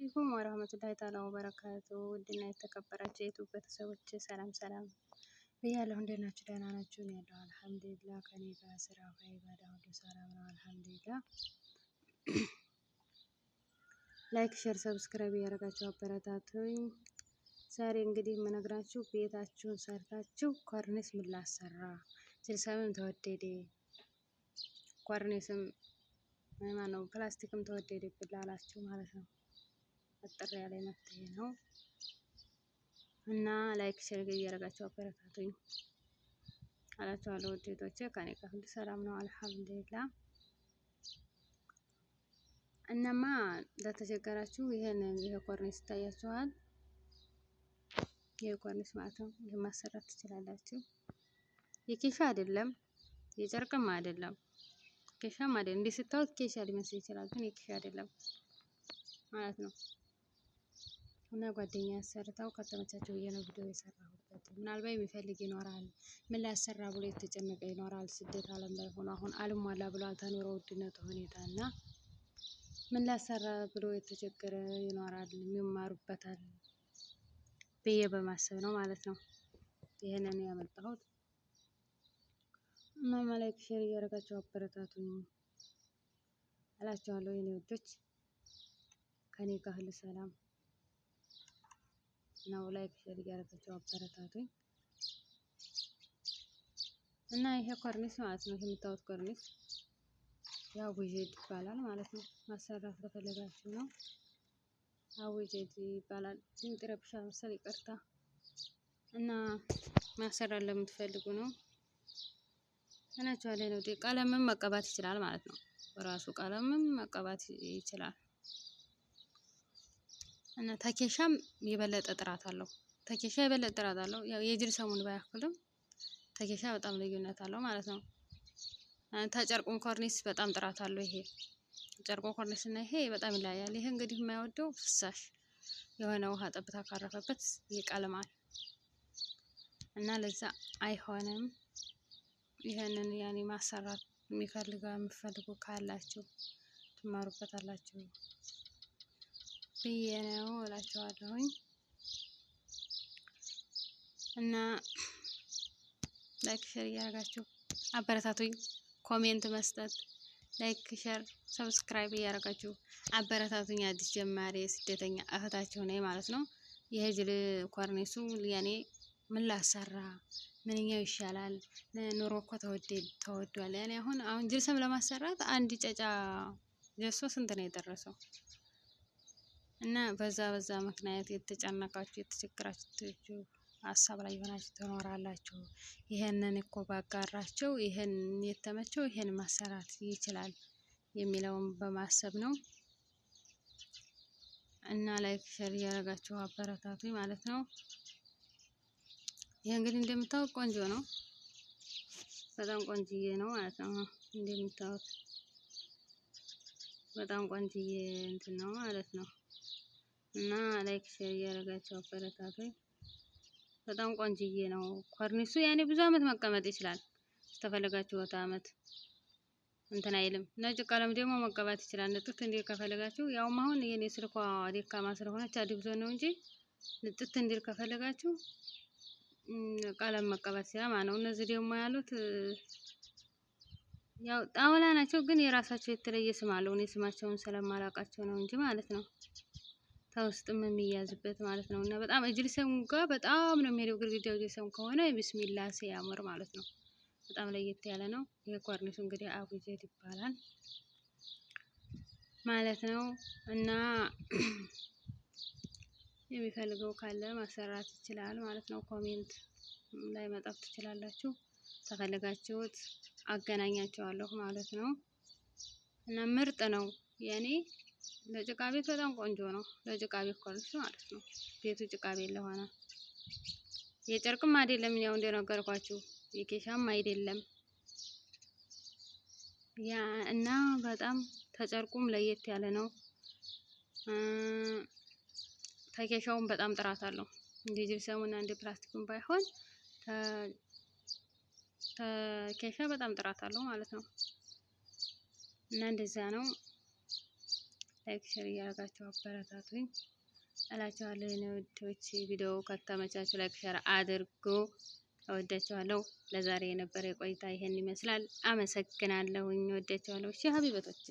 አለይኩም ወረህመቱላሂ ተዓላ ወበረካቱ። ውድና የተከበራችሁ የ YouTube ቤተሰቦች ሰላም ሰላም ብያለሁ። እንዴት ናችሁ? ደህና ናችሁ? እኔ ያለሁ አልሐምዱሊላህ። ከኔ ጋር ስራ ኢባዳ ሁሉ ሰላም ነው አልሐምዱሊላህ። Like፣ share፣ subscribe እያደረጋችሁ አበረታቱኝ። ዛሬ እንግዲህ የምነግራችሁ ቤታችሁን ሰርታችሁ ኮርኒስ ምን ላሰራ፣ ጅብሰምም ተወደደ፣ ኮርኒስም ማነው ፕላስቲክም ተወደደ ብላላችሁ ማለት ነው። አጠር ያለ መፍትሄ ነው እና like share እያደረጋችሁ አበረታቱኝ አላችኋለሁ። ውዴቶቼ ከኔ ጋር ሁሉ ሰላም ነው አልሐምዱሊላህ። እናማ ለተቸገራችሁ ይሄን ይሄ ኮርኒስ ይታያችኋል። ይሄ ኮርኒስ ማለት ነው። ይሄ ማሰራት ትችላላችሁ። የኬሻ አይደለም፣ የጨርቅም አይደለም፣ ኬሻም አይደለም። እንዲህ ስታዩት ኬሻ ሊመስል ይችላል፣ ግን የኬሻ አይደለም ማለት ነው። እና ጓደኛ ያሰርታው ከተመቻቸው ብዬ ነው ቪዲዮ የሰራሁበት። ምናልባት የሚፈልግ ይኖራል፣ ምን ላሰራ ብሎ የተጨነቀ ይኖራል። ስደት ዓለም ላይ ሆኖ አሁን አልሟላ ብሏል ተኑሮ ውድነቱ ሁኔታ እና ምን ላሰራ ብሎ የተቸገረ ይኖራል፣ የሚማሩበታል ብዬ በማሰብ ነው ማለት ነው ይህንን ያመጣሁት። እና like share እያደረጋችሁ አበረታቱኝ እላችኋለሁ የኔ ውዶች። ከኔ ጋር ሁሉ ሰላም ነው። Like share እያደረጋችሁ አበረታቱኝ። እና ይሄ ኮርኒስ ማለት ነው የምታዩት ኮርኒስ ያው ይባላል ማለት ነው። ማሰራት ከፈለጋችሁ ነው አቡጀድ ይባላል። ድምፅ ረብሻ መሰል ይቅርታ። እና ማሰራት ለምትፈልጉ ነው እላችኋለሁ። ነው ቀለምም መቀባት ይችላል ማለት ነው። በራሱ ቀለምም መቀባት ይችላል። እና ተኬሻም የበለጠ ጥራት አለው። ተኬሻ የበለጠ ጥራት አለው። ያው የጅብሰሙን ባያክልም ተኬሻ በጣም ልዩነት አለው ማለት ነው። ተጨርቁም ኮርኒስ በጣም ጥራት አለው። ይሄ ጨርቆ ኮርኒስ እና ይሄ በጣም ይለያያል። ይሄ እንግዲህ የማይወደው ፍሳሽ የሆነ ውሃ ጠብታ ካረፈበት ይቀልማል እና ለዛ አይሆንም። ይህንን ያኔ ማሰራት የሚፈልገው የምፈልጉ ካላችሁ ትማሩበታላችሁ ብዬ ነው እላችኋለሁኝ። እና like share እያደረጋችሁ አበረታቱኝ። Comment መስጠት፣ like share subscribe እያደረጋችሁ አበረታቱኝ። አዲስ ጀማሪ ስደተኛ እህታችሁ ነኝ ማለት ነው። ይሄ ጅል ኮርኒሱ ያኔ ምን ላሰራ ምንኛው ይሻላል? ኑሮ እኮ ተወዷል። ያኔ አሁን አሁን ጅብሰም ለማሰራት አንድ ጨጫ ጀሶ ስንት ነው የደረሰው? እና በዛ በዛ ምክንያት የተጨነቃችሁ የተቸገራችሁ ሀሳብ ላይ የሆናችሁ ትኖራላችሁ። ይሄንን እኮ ባጋራቸው ይሄን የተመቸው ይሄን ማሰራት ይችላል የሚለውን በማሰብ ነው። እና like share እያደረጋችሁ አበረታቱኝ ማለት ነው። ይሄ እንግዲህ እንደምታዩት ቆንጆ ነው። በጣም ቆንጅዬ ነው ማለት ነው። እንደምታዩት በጣም ቆንጅዬ እንትን ነው ማለት ነው። እና like share እያደረጋችሁ አበረታቱኝ። በጣም ቆንጅዬ ነው ኮርኒሱ። ያኔ ብዙ አመት መቀመጥ ይችላል። እስከፈለጋችሁት አመት እንትን አይልም። ነጭ ቀለም ደግሞ መቀባት ይችላል። ንጥት እንዲል ከፈለጋችሁ ያውም አሁን የኔ ስልኳ ደካማ ስለሆነች አድብዞ ነው እንጂ ንጥት እንዲል ከፈለጋችሁ ቀለም መቀባት ይችላል ማለት ነው። እነዚህ ደግሞ ያሉት ያው ጣውላ ናቸው፣ ግን የራሳቸው የተለየ ስም አለው። እኔ ስማቸውን ስለማላውቃቸው ነው እንጂ ማለት ነው። ተውስጥም የሚያዝበት ማለት ነው። እና በጣም እጅልሰም ጋር በጣም ነው የሚሄደው። ግድግዳው ጅልሰም ከሆነ ቢስሚላ ሲያምር ማለት ነው። በጣም ለየት ያለ ነው። ይሄ ኮርኒሱ እንግዲህ አቡጀድ ይባላል ማለት ነው። እና የሚፈልገው ካለ ማሰራት ይችላል ማለት ነው። Comment ላይ መጻፍ ትችላላችሁ። ተፈልጋችሁት አገናኛቸዋለሁ ማለት ነው። እና ምርጥ ነው የኔ ለጭቃ ቤት በጣም ቆንጆ ነው። ለጭቃ ቤት ኮርኒስ ማለት ነው። ቤቱ ጭቃ ቤት ለሆነ የጨርቅም አይደለም፣ ያው እንደነገርኳችሁ የኬሻም አይደለም ያ እና በጣም ተጨርቁም ለየት ያለ ነው። ተኬሻውም በጣም ጥራት አለው። እንደ ጅብሰሙና እንደ ፕላስቲኩም ባይሆን ተኬሻ በጣም ጥራት አለው ማለት ነው። እና እንደዛ ነው። Like share እያደረጋችሁ አበረታቱኝ እላችኋለሁ። የኔ ውዶች ቪዲዮ ከተመቻችሁ like share አድርጉ። እወዳችኋለሁ። ለዛሬ የነበረ ቆይታ ይሄን ይመስላል። አመሰግናለሁኝ። እወዳችኋለሁ። እሺ ሀቢበቶች።